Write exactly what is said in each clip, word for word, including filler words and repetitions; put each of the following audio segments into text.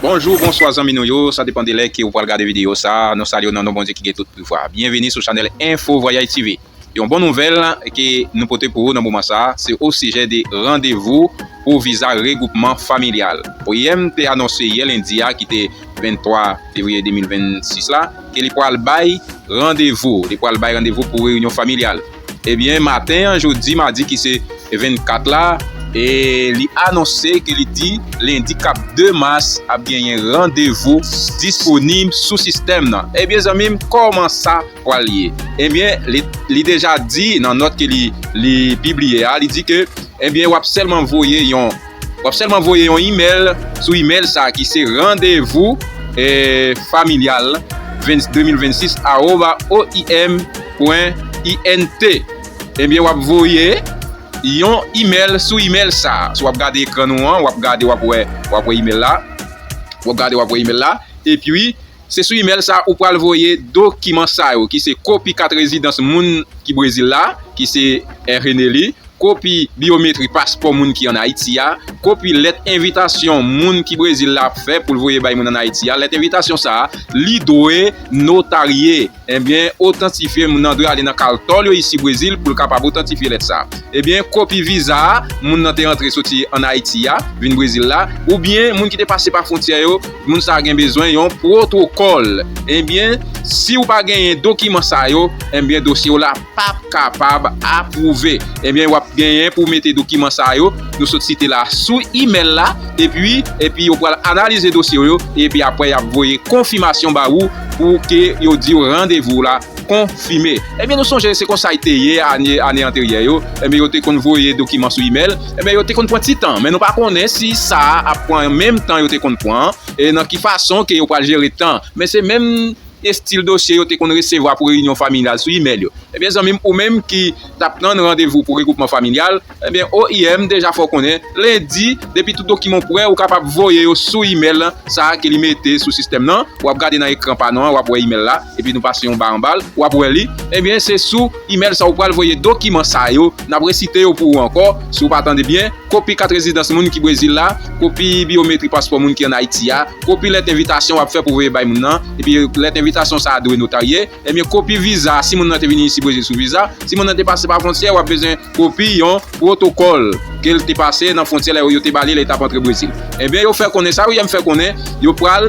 Bonjou, bonswa zanmi nou yo, sa depann de lè ke ou pral gade videyo sa, nou salye w nan non Bondye ki gen tout pouvwa. Byenveni sou chanèl Info Voyage T V. Yon bon nouvèl ke nou pote pou ou nan moman sa, se o sijè de randevou pou viza regroupman familyal. O I M te anonse yè lendi a, ki te venntwa fevriye de mil vennsis la, ke li pral bay randevou, li pral bay randevou pou reyinyon familyal. Ebyen, maten an, jodi madi ki se vennkat la, e li anonse ke li di lendi k ap de mas ap genyen randevou disponib sou sistèm nan. Ebyen, zanmi m, kòman sa pral ye? Ebyen, li, li deja di nan nòt ke li, li pibliye a, li di ke, ebyen, w ap sèlman voye yon, w ap sèlman voye yon imèl sou imèl sa ki se randevou, eh, familyal de mil vennsis arobase O I M pwen I N T. Ebyen, w ap voye yon imèl sou imèl sa. Si w ap gade ekran nou an, w ap gade, w ap wè, w ap wè imèl la. W ap gade, w ap wè imèl la. Epi, se sou imèl sa ou pral voye dokiman sa yo, ki se kopi kat rezidans moun ki Brezil la, ki se R N L I, kopi biyometri paspò moun ki ann Ayiti a, kopi lèt envitasyon moun ki Brezil la ap fè pou l voye bay moun ann Ayiti a. Lèt envitasyon sa a, li dwe notarye. Ebyen, otantifye, moun nan dwe ale nan kaltòl yo isi Brezil pou l kapab otantifye lèt sa a. Ebyen, kopi viza a, moun nan te antre soti ann Ayiti a, vin Brezil la, oubyen moun ki te pase pa fwontyè yo, moun sa a gen bezwen yon pwotokòl. Ebyen, si w pa genyen dokiman sa yo, ebyen, dosye w la p ap kapab apwouve. Ebyen, w ap genyen pou w mete dokiman sa yo nou sot site la sou imèl la, epi, epi yo pral analize dosye w yo, epi apre y ap voye konfimasyon ba ou pou ke yo di w randevou w la konfime. Ebyen, nou sonje se konsa l te ye ane, ane anteryè yo. Ebyen, yo te konn voye dokiman sou imèl. Ebyen, yo te konn pran ti tan, men nou pa konnen si sa a ap pran menm tan yo te konn pran an, e nan ki fason ke yo pral jere tan. Men se menm estil dosye yo te konn resevwa pou reyinyon familyal sou imèl yo. Ebyen, zanmi m, ou menm ki t ap tann randevou pou regroupman familyal, ebyen, O I M deja fè w konnen, lendi, depi tout dokiman w prè, ou kapab voye yo sou imèl sa a ke li mete sou sistèm nan. W ap gade nan ekran pa nou an, w ap wè imèl la, epi nou pase yon ba anba l, w ap wè li. Ebyen, se sou imèl sa ou pral voye dokiman sa yo. N ap resite yo pou ou ankò, si w pa tande byen. Kopi kat rezidans moun ki Brezil la, kopi biyometri paspò moun ki ann Ayiti a, kopi lèt envitasyon w ap fè pou voye bay moun nan, epi lèt envitasyon sa a dwe notarye. Ebyen, kopi viza, si moun nan te vini isi Brezil sou viza, si moun nan te pase pa fwontyè, w ap bezwen kopi yon pwotokòl ke l te pase nan fwontyè lè yo te ba li lè l t ap antre Brezil. Ebyen, yo fè konnen sa, O I M fè konnen, yo pral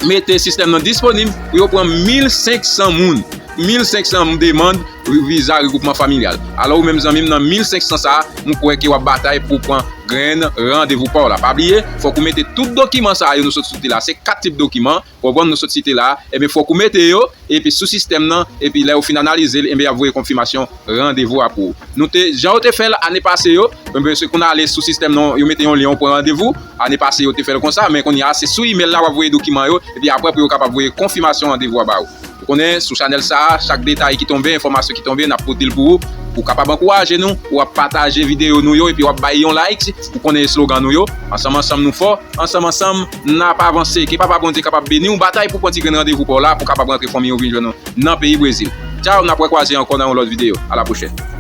mete sistèm nan disponib pou yo pran mil senk san moun, mil senk san demann viza regroupman familyal. Alò, ou menm zanmi m, nan mil senk san sa a, m kwè ke w ap batay pou w pran grenn randevou pa w la. Pa bliye, fòk ou mete tout dokiman sa yo nou sot site la. Se kat tip dokiman, konprann, nou sot site la. Ebyen, fòk ou mete yo, epi sou sistèm nan, epi lè yo fin analize l, ebyen, y ap voye konfimasyon randevou a pou ou. Nou te, jan yo te fè l ane pase yo, ebyen, se konn ale sou sistèm nan, yo mete yon lyen, ou pran randevou. Ane pase, yo te fè l konsa, men kounye a, se sou imèl la w ap voye dokiman yo, epi apre, pou yo kapab voye konfimasyon randevou a ba ou. Ou konnen, sou chanèl sa a, chak detay ki tonbe, enfòmasyon ki tonbe, n ap pote l pou ou. Ou kapab ankouraje nou, w ap pataje videyo nou yo, epi w ap bay yon like. Ou konnen slogan nou yo, ansanm, ansanm, nou fò. Ansanm, ansanm, n ap avanse. Ke Papa Bondye kapab beni w. Batay pou pran ti grenn randevou pa w la, pou w kapab rantre fanmi w vin jwenn ou nan peyi Brezil. Tchaw, n ap rekwaze ankò nan yon lòt videyo. A la pwochèn.